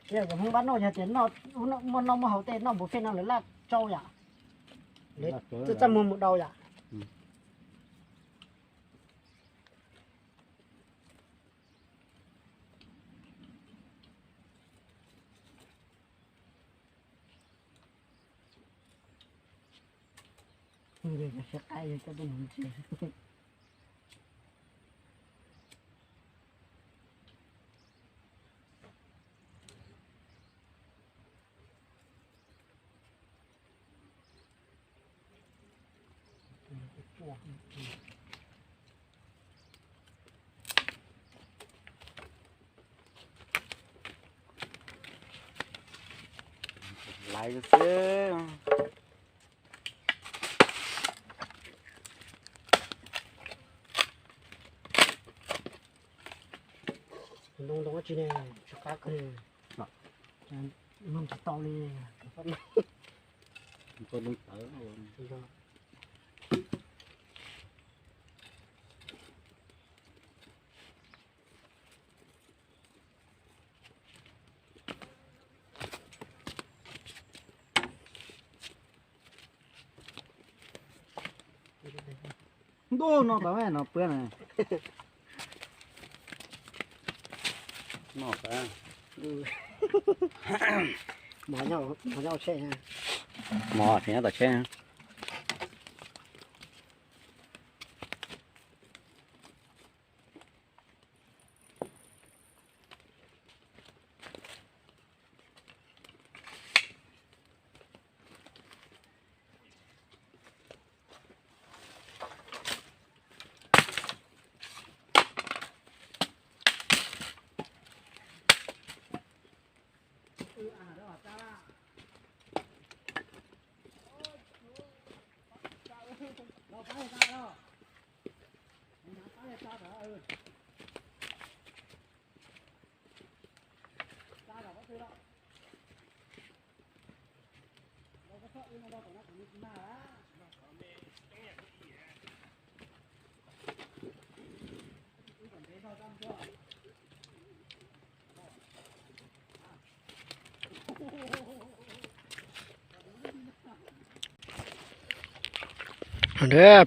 Yog cov Hmoob npab noj yog tias noj, muaj noj muaj haus tej noj npua fej no lawv laj tsau yom, lawv txaj muag mus dau yom. Laiv xwb. Ntoo ntoo dab tsi ne, tsis qab kawg li. Mloog tsis tau li. Ntuj no tau no pab na. No pab. Mov nyob tom tsheb. Mov tseem nyob tom tsheb.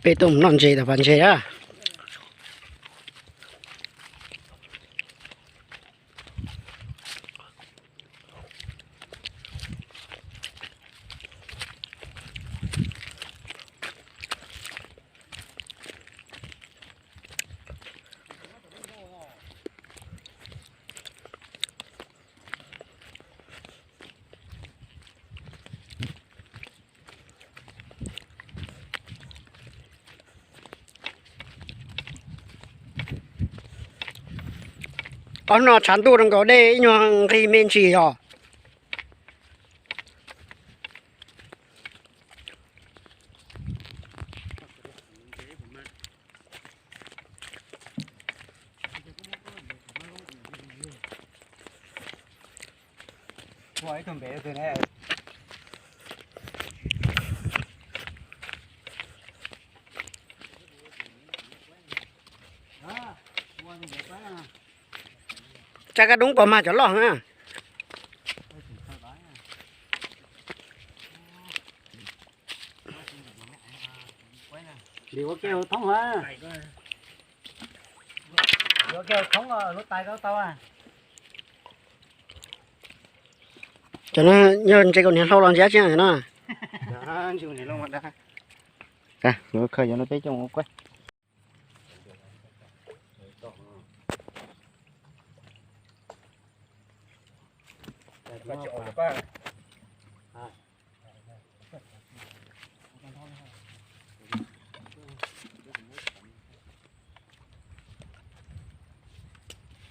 Peb tuaj mus noj ntses tom pas ntses na. Ob no tshav ntuj rau nkaus dej ib nyuag nqig me ntsis os. Tsa kab doob pov mag cov loj na. Ua ke hauv thoob a. Ua ke hauv thoob lub tais koj tau a. Cov no yog ntses kaus hniav hlau los ntses dab tsi no? Khaws yuav no peb coj mus ua kuaj.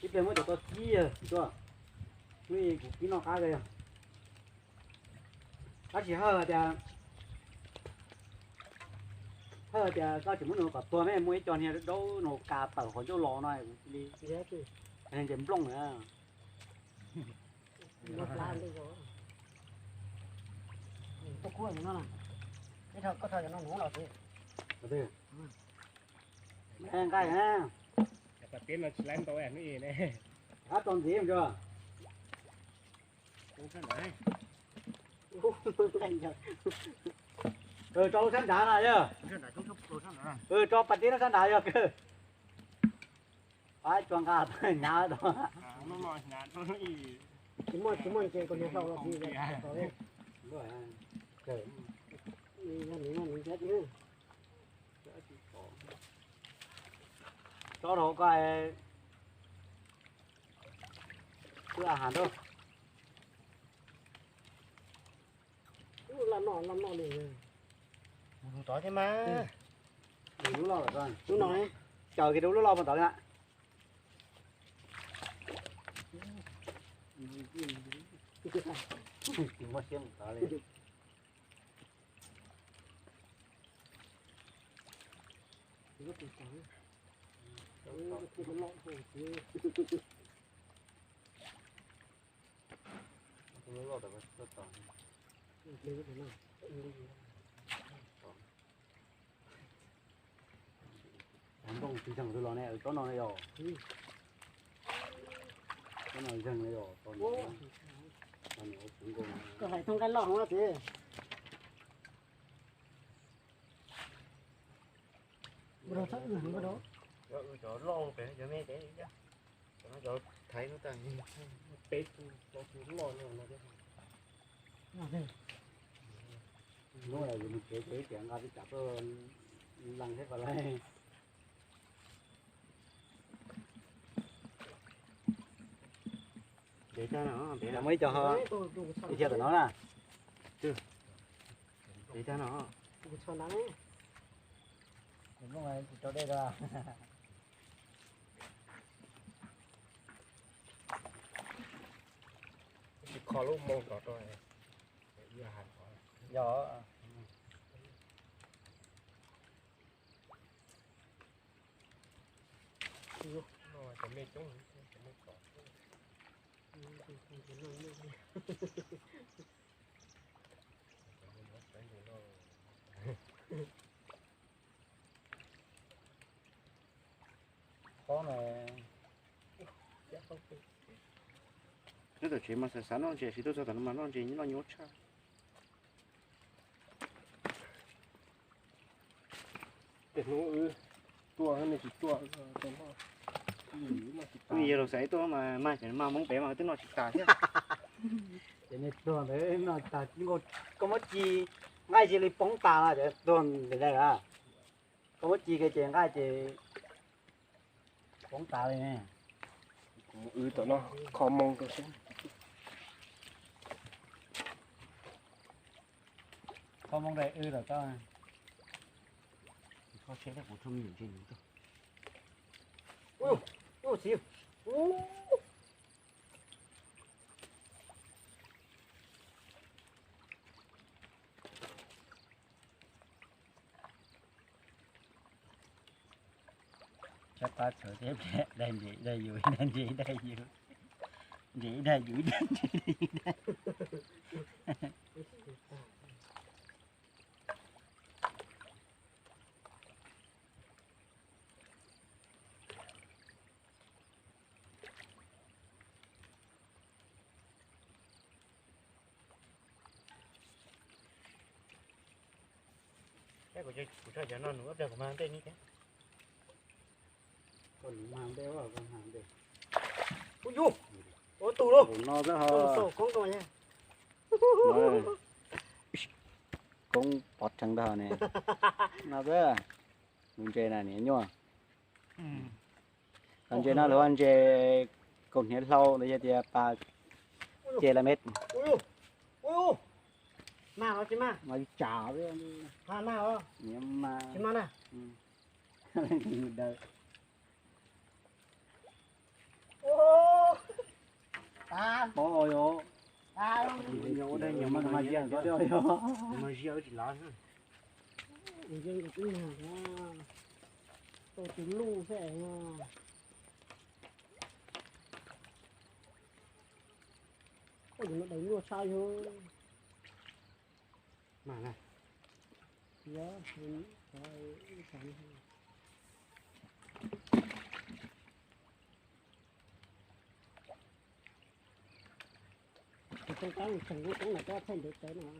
Ib pliag muab cov tau kib, kuv kib noj qab kawg. Tab sis Hawj tias, Hawj tias koj tsis muab nws kom tuag ne, muaj ib co hniav daub no ka tawm qhov ncauj los no li, nce nplooj na. Nqaij na, qab tau ntxiv ntso. Tso lub sab nrad na yog. Tso pas tib lub sab nrad yog kawg. Pab tso nqa hnyav tau. Tsis muaj, tsis muaj ntses kuv niag hlau los tsis. Tso rau koj twb a has nrauj. Loj no, loj no li. Mus tod thiab mas. Lub loj lawm, lub no, caws kiag rau lub loj mus tod li na. Tsis muaj siab mus tod li. Nplooj tsis zeeg tus los ne, tsob no ne yog, tsob no zeeg ne yog. Koj hais thoob nqaij loj no xwb. Cov loj pem cov me, cov thaiv no tas peb tus loj no. Hnub yus mus tsev ces ib tiam nqa peb tsam tuaj lees thiab pas laij. Muaj ib co ho, ib thiaj tam no na. Tus tag no. Kuv tsis rau dej rau. Tsis kho lub moo tom rau. Yog. Cov me coob, cov me kom. Qhov no, nyob tom tsev mas xav xav noj ntses, tsis tuaj txog tom no mas noj ntses noj nyuaj tshaj. Tej hnub wb tuaj nej tsis tuaj, twb yog los xav tuaj mas mas cov mas Hmoob pem mas twb noj tsis tas thiab. Ces nej tuag ntawd noj tsis tas, koj muab ci nqaij cia li poob tas no ces tuag ntev lawm. Koj muab ci kiag ces nqaij ces poob tas li ne. Wb tom no kho moo rau seb. Kho moo rau wb los koj. Kho seb kuv tshuav me nyuam ntses nws tuaj. Txhob pab txhawv thiab, daig ntses daig yus, daig ntses daig yus, ntses daig yus, daig ntses daig. Kuv tso cov no nws ua pliag kuv mag npej ni thiab. Koj nws mag npej, koj mag npej. Ub yus, ua tus lauj. Tus no xwb ho. Tus koob koob ne. Koob pov rheev ntag ne. No xwb. Tus ntses na niam nyuaj. Cov ntses no lawv ua ntses kaus hniav hlau los yog tias pas ces la met. Mag los tsis mag? Mas tsam niam mas tsis mag na. Daws. Pob yog. Ua dej nyias mas mas zias tsis lav. Tau tus luj xwb. Koj tus no daws luaj tshaj yog. Mas na. Tseem kub tseem kub no, tseem kub tseem kub no.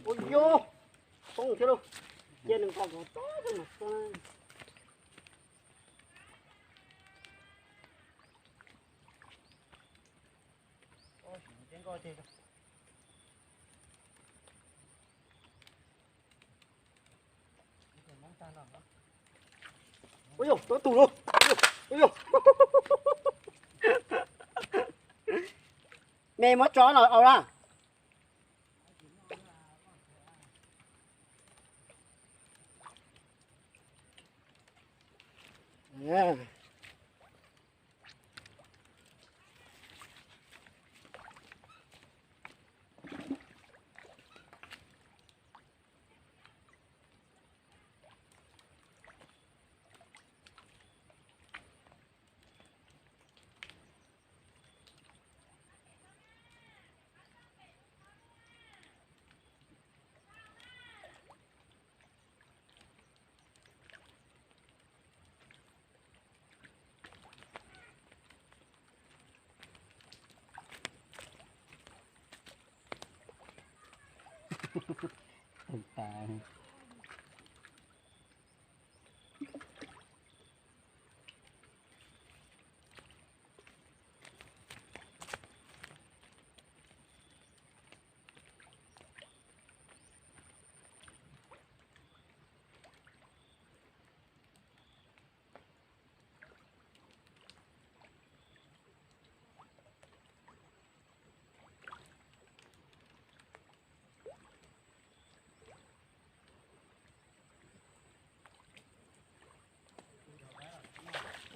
Ui yog, poob thiab lauj. Cia nws nqa kom tag mas tag. Ui yog, tau tus lauj. Ui yog. Me muab tso no au na.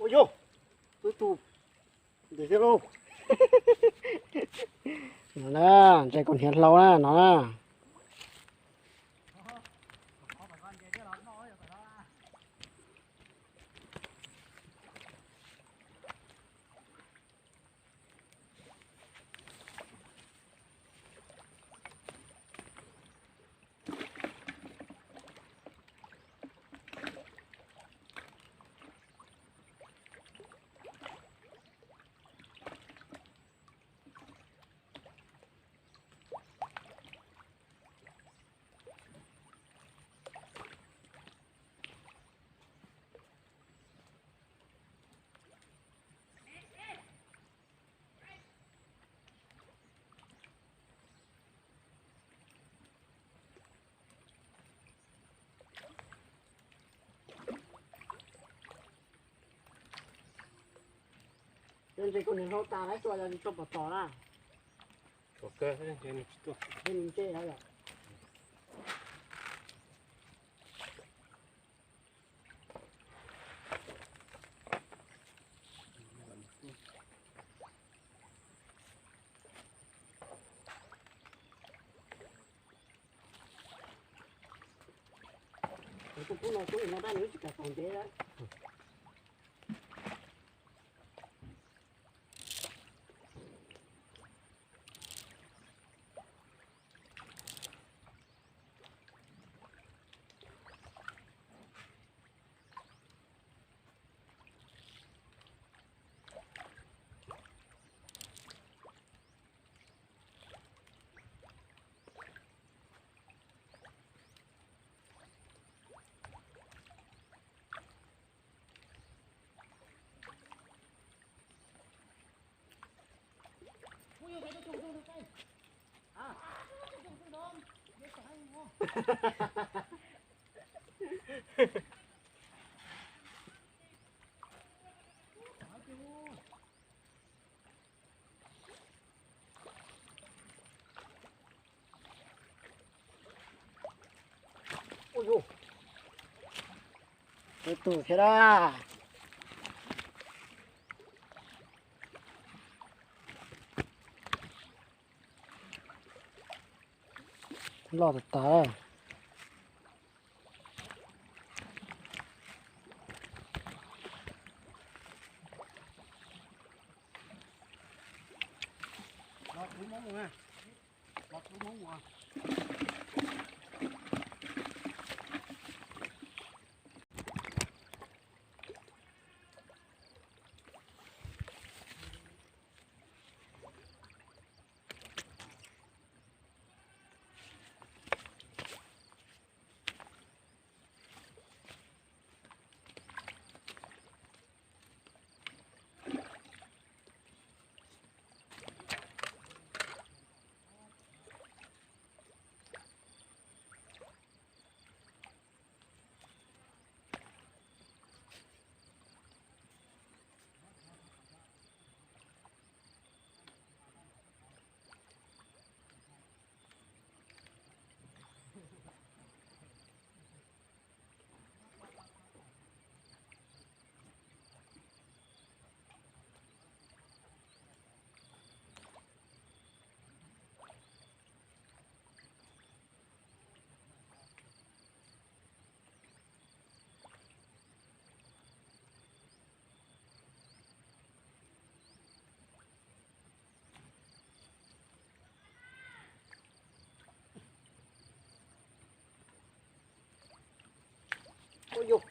Ua yog, tub tug ntev thiab lauj. No na, ntses kaus hniav hlau na no na. Ntses kaus hniav hlau tas lawm, tsuas yog tsis tshua pom tom na. Ntses lawm yom. Kuv kuj no kuv no dab nws tsis kam tau ntev lawm. Ui, tus thiab da. Loj tas tas. Ui, yus.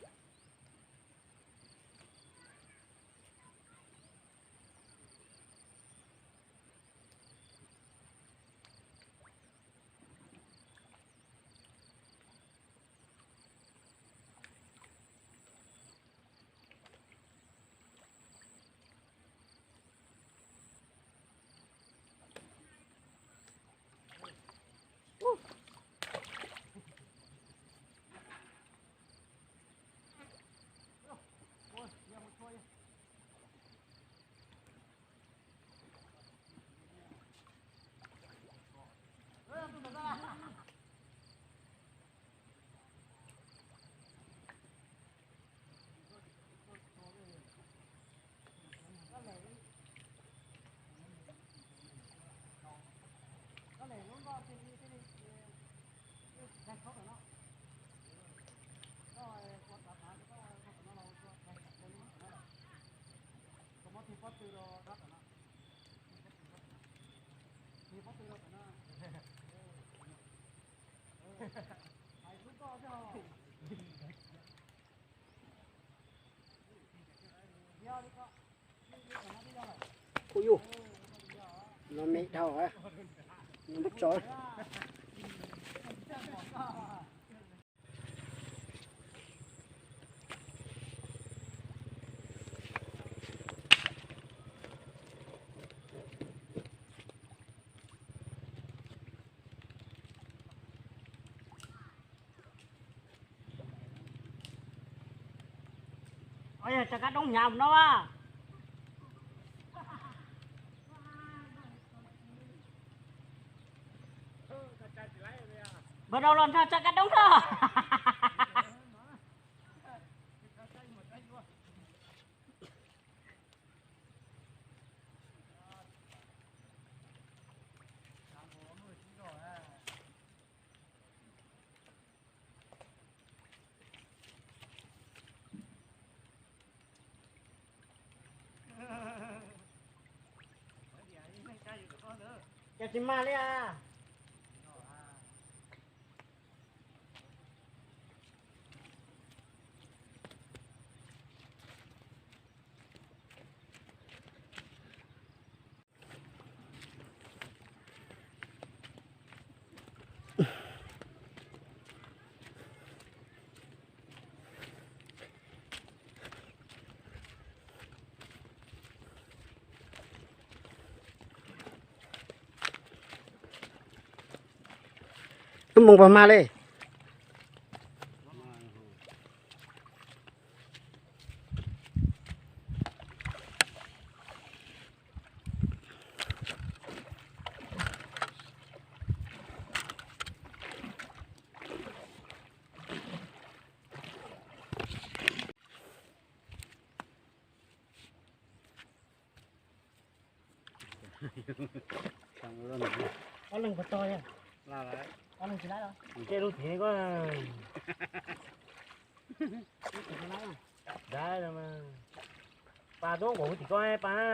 Ui, yus, no me dhau, no muab tso. Tsa kab doob hnyav no a. Npawg Dau los nrog tsa kab doob nrog. Cas tsis mag li a. Wb mus puas mag li? Ob leeg puas tog? Ob leeg tsis laib los? Ntsej lub txiv ko. Dav, pas tub nkaus tim ko pas na.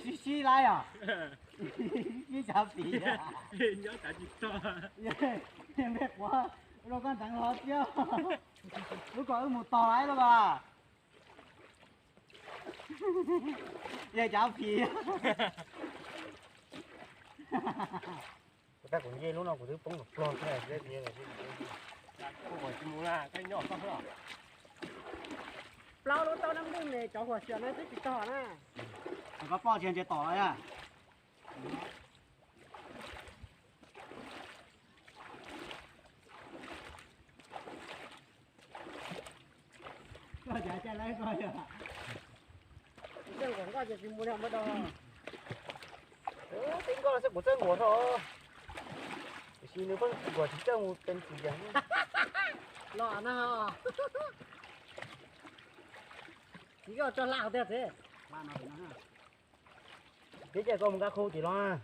Sib sib laib os. Sib cav phim. Nyob cav tsis tog. Npej quav rau koj ntxeev hlo thiab. Lub ko wb mus tog lawm los as. Yog cav phim. Kuv tab kuv nce lub no kuv twb poob los plog thiab. Plaub lub taub nab lwj ne, cov huam xiam no twb tsis tog na. Koj poj tsis ntse tom los na. Koj cav caij laib koj yog. Tsis txawj nquas nkoj ces tsis mus li mas dog. Tib nkoj xwb kuv txawj nquas tho. Tiam sis nws pheej nquas tsis txawj mus tees tsis yas. Los na. Tsis koj tso hla tiag txiv. Peb caij koj mus nkag khu tim los.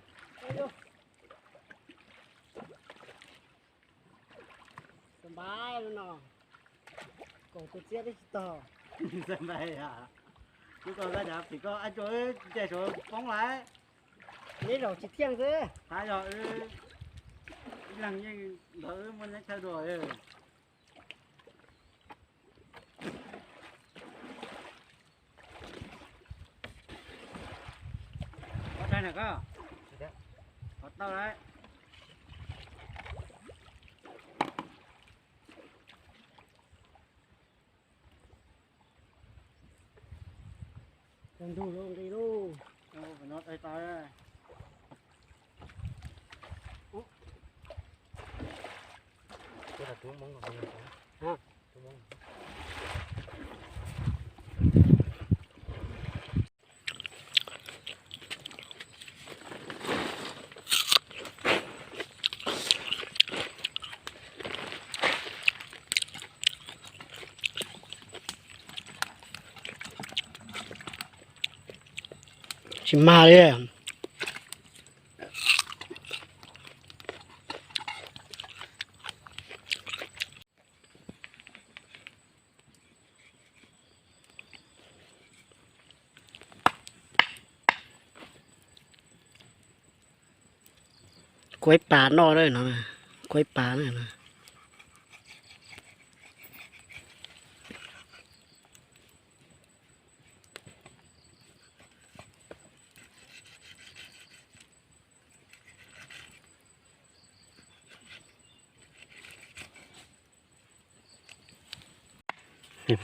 Kaum tus txiab twb tsis tog. Lub ko koj cav phim koj ab tsuas wb nce saud poob lawm. Neb zaum tsis thiaj xwb. Tab yog wb ib leeg yeej nrog wb muaj neb thawj dua. Qhov tag na koj. Qhov tau lawm. Tag ntug lawm nqi lauj. No tais tais. Tsis mag li. Kuaib pas noj na no, kuaib pas na no.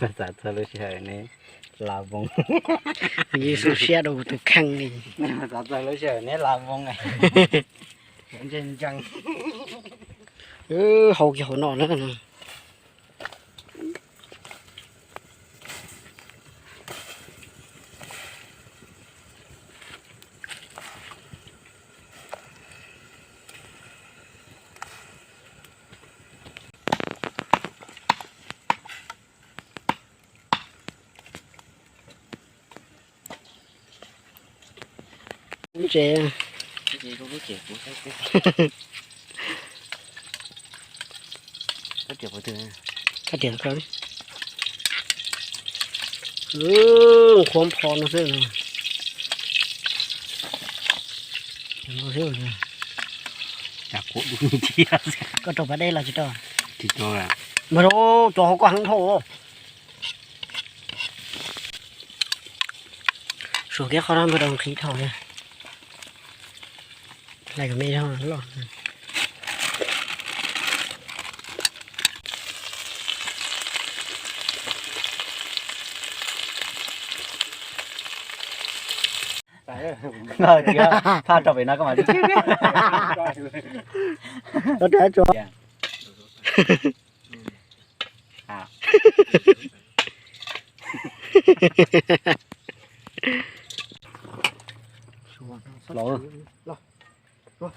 Mas xav txog lub sij hawm neb la voos. Yeej xub siab rau tus kheej li. Mas xav txog lub sij hawm neb la voos. Ntse ntsees. Hau kiag hauv no na. Ntse. Qhuav pho no xwb. Koj rau pas dej los tsis rau? Mas rau, cov hauv koj heev dhau. Suav kiag qhov no mas rau nqhis dhau li. Hlais kom me dhau loj. Phaj rau pem no koj mam li. Los, los, los, los, los.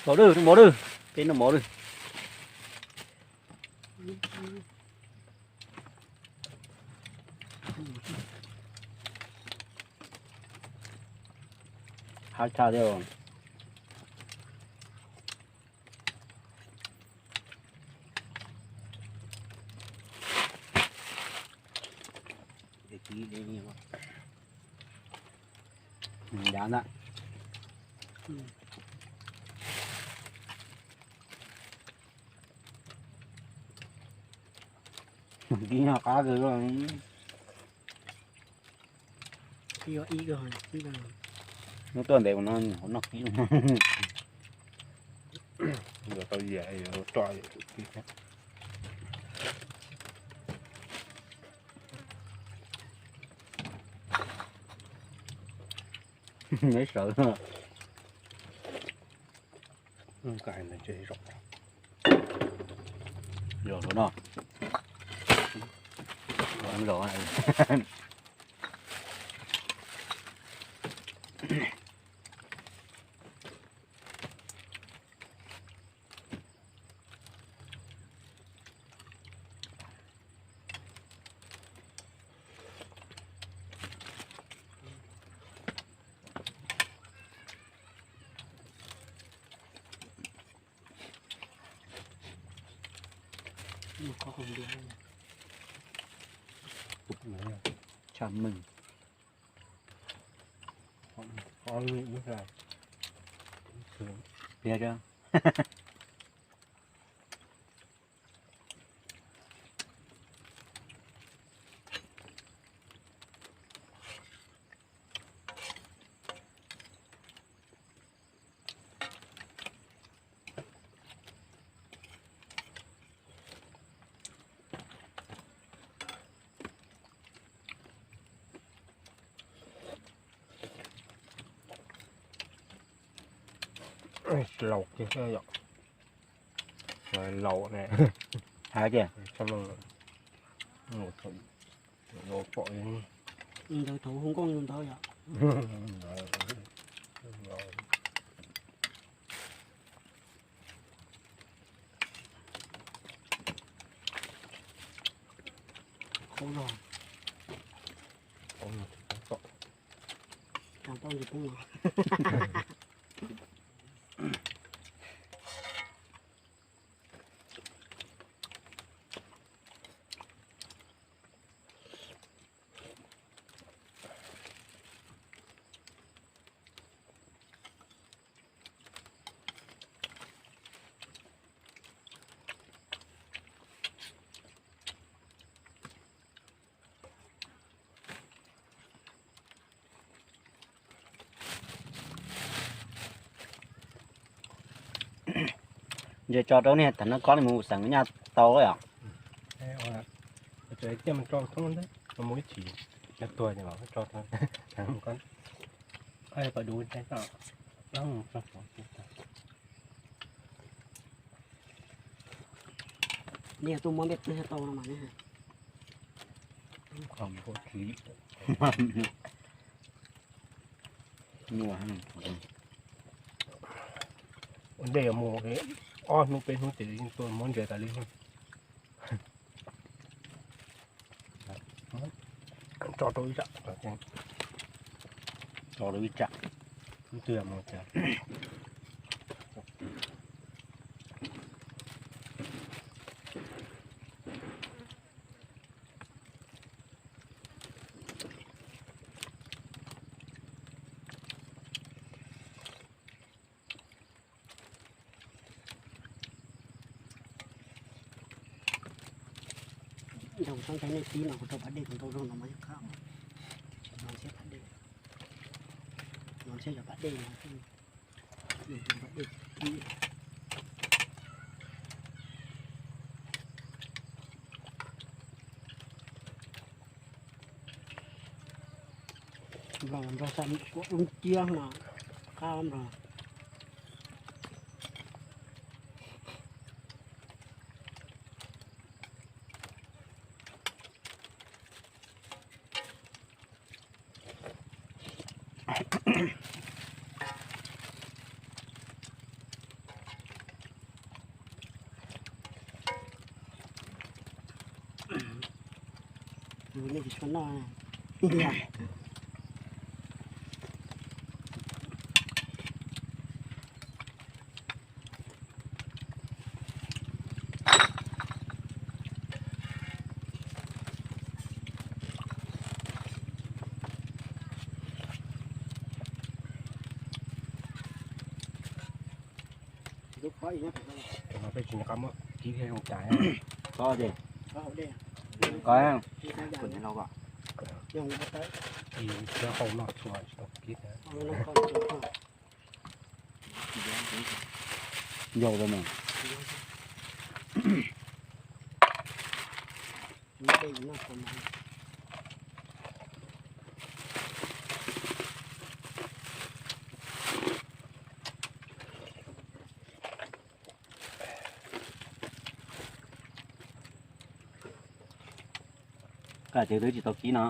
Los dwb, noj mov dwb, peb noj mov dwb. Hab tshaj thiab. Yav na. Kib noj qab kawg. Hnub tuaj ntev ua no noj kib. Tau yam roj. Neb sawv. Yog no. Zos. Tshaj meej. Pliag. Laus kiag yom. Laus ne. Hais tias. Ntawd thaum hu nkauj ntawd yom. Qhov no. Tau ntsis poob no. Ntses tso rau nej tham no kob li mus xeem nyaj tau yom. Tso thoob ntawd, mus ib chim, tuag tso thoob. Nej tuaj muab npej twg tau no mas nej. Ua ntej yuav mus ob hnub peb hnub ces yeej tuaj muab ntses tas li. Tso rau ib tsam, tso rau ib tsam, ib tug mus cas. Kuv txhob ntshai nej tib no, kuv rau pas dej kuv ntau zog no mas yeej qab, tsis hnov ntxhiab pas dej, hnov ntxhiab yog pas dej no, pas dej tib. Nplog nrog xav kuv lub ciab no, qab nplog. Nej tsis tshua noj. Peb tsis nco qab muab kib thiab zoo cas. Ko ces, ko, kuv nim no kom, kib thiab hau noj txhua tsis tau kib thiab. Yau rau mas. Kaj ces twb tsis tau kib no.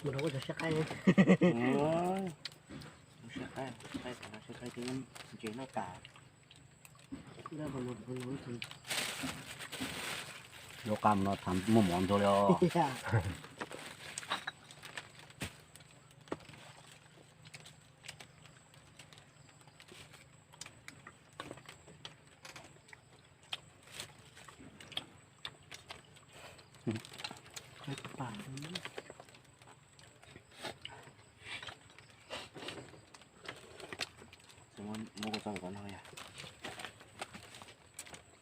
Mus rau ua cov siab qaib. Siab qaib, siab qaib, siab qaib thiab ntses noj tas. Lub qab no tham muaj mov ntxuag li os.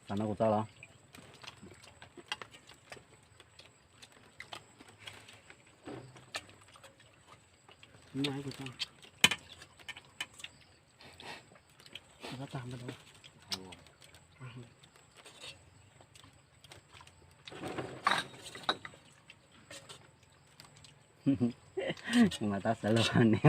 Xav noj kuv txoj los? Mas tab xav los ne.